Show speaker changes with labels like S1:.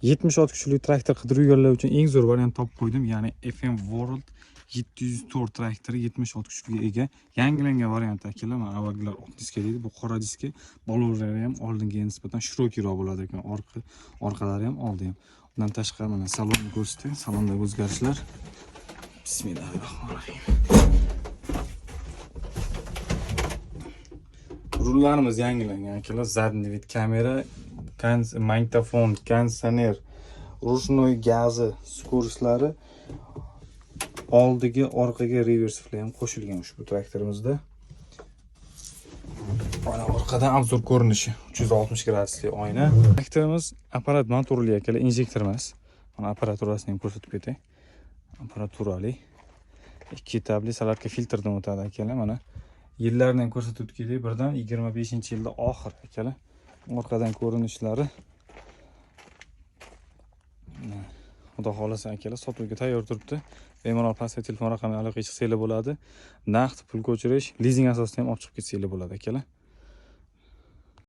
S1: 76 kuchli traktor qidirib yurganlar uchun eng zo'r variant topib qo'ydim. Ya'ni FM World 704 traktori 76 kuchga ega. Yangilangan variant, akalar. Mana avvalgilar oq diska deydi, bu qora diska. Balonlari ham oldingiga nisbatan широкий roq bo'ladi ekan. Orqalari ham, oldi ham. Undan tashqari mana salonni ko'rsatay. Salondagi o'zgarishlar. Bismillahirrohmanirrohim. Rullarimiz yangilangan, akalar. Задний вид kamera, magnitofon, konditsioner, ручной gazi, скорость lari, oldiga, orqaga reversivlar ham qo'shilgan ushbu traktorimizda. Mana orqadan обзор ko'rinishi, 360 gradusli oyna. Traktorimiz apparat motorli, akalar, injektor emas. Mana apparaturasini ham ko'rsatib ketay. Apparaturali. Ikki этап li солярка filtrdan o'tadi, akalar. Mana yillarni ham ko'rsatib o'tib ketay. Birdan 25-yilda oxir, akalar. Orqadan ko'rinishlari. Mana, Xudo xohlasa, akalar, sotuvga tayyor turibdi. Bemalol pastga telefon raqamiga aloqaga chiqsanglar bo'ladi. Naqd pul ko'chirish, lizing asosida ham olib chiqib ketsanglar bo'ladi, akalar.